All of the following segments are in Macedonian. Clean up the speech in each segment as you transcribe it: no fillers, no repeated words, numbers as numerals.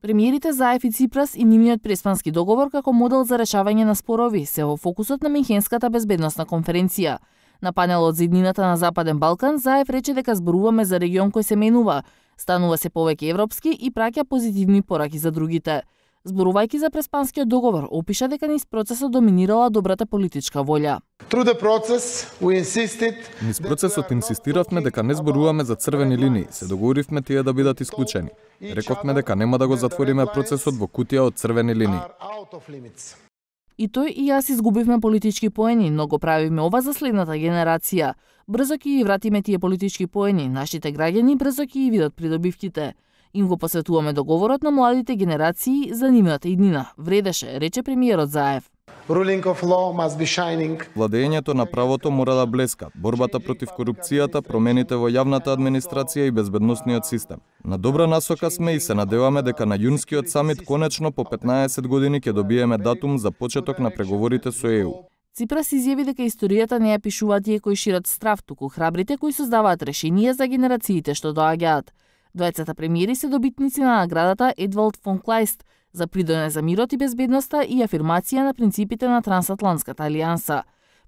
Премиерите Заев и Ципрас и нивниот преспански договор како модел за решавање на спорови се во фокусот на Минхенската безбедносна конференција. На панелот за иднината на Западен Балкан, Заев рече дека зборуваме за регион кој се менува, станува се повеќе европски и праќа позитивни пораки за другите. Зборувајќи за преспанскиот договор, опиша дека низ процесот доминирала добрата политичка волја. Низ процесот инсистиравме дека не зборуваме за црвени линии, се договоривме тие да бидат исклучени. Рековме дека нема да го затвориме процесот во кутија од црвени линии. И тој и јас изгубивме политички поени, но го правиме ова за следната генерација. Брзо ќе ги вратиме тие политички поени, нашите граѓани брзо ќе ги видат придобивките. Им го посветуваме договорот на младите генерации за нивната иднина. Вредеше, рече премиерот Заев. Владењето на правото мора да блеска, борбата против корупцијата, промените во јавната администрација и безбедносниот систем. На добра насока сме и се надеваме дека на јунскиот самит конечно по 15 години ќе добиеме датум за почеток на преговорите со ЕУ. Ципрас изјави дека историјата не ја пишуваат тие кои шират страв, туку храбрите кои создаваат решенија за генерациите што доаѓаат. Двајцата премиери се добитници на наградата Едвалд фон Клајст за придонес за мирот и безбедноста и афирмација на принципите на трансатлантската алијанса.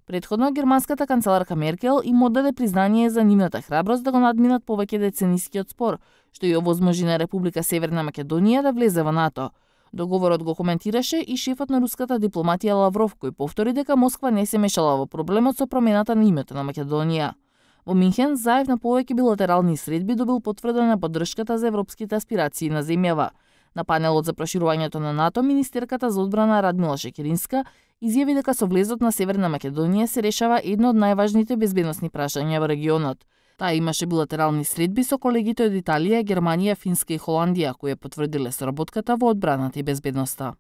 Претходно, германската канцеларка Меркел им оддаде признание за нивната храброст да го надминат повеќе деценискиот спор, што ја овозможи на Република Северна Македонија да влезе во НАТО. Договорот го коментираше и шефот на руската дипломатија Лавров, кој повтори дека Москва не се мешала во проблемот со промената на името на Македонија. Во Минхен, Заев на повеќе билатерални средби добил потврдена поддршката за европските аспирации на земјава. На панелот за проширувањето на НАТО, министерката за одбрана Радмила Шекеринска изјави дека со влезот на Северна Македонија се решава едно од најважните безбедносни прашања во регионот. Таа имаше билатерални средби со колегите од Италија, Германија, Финска и Холандија, кои потврдиле соработката во одбраната и безбедноста.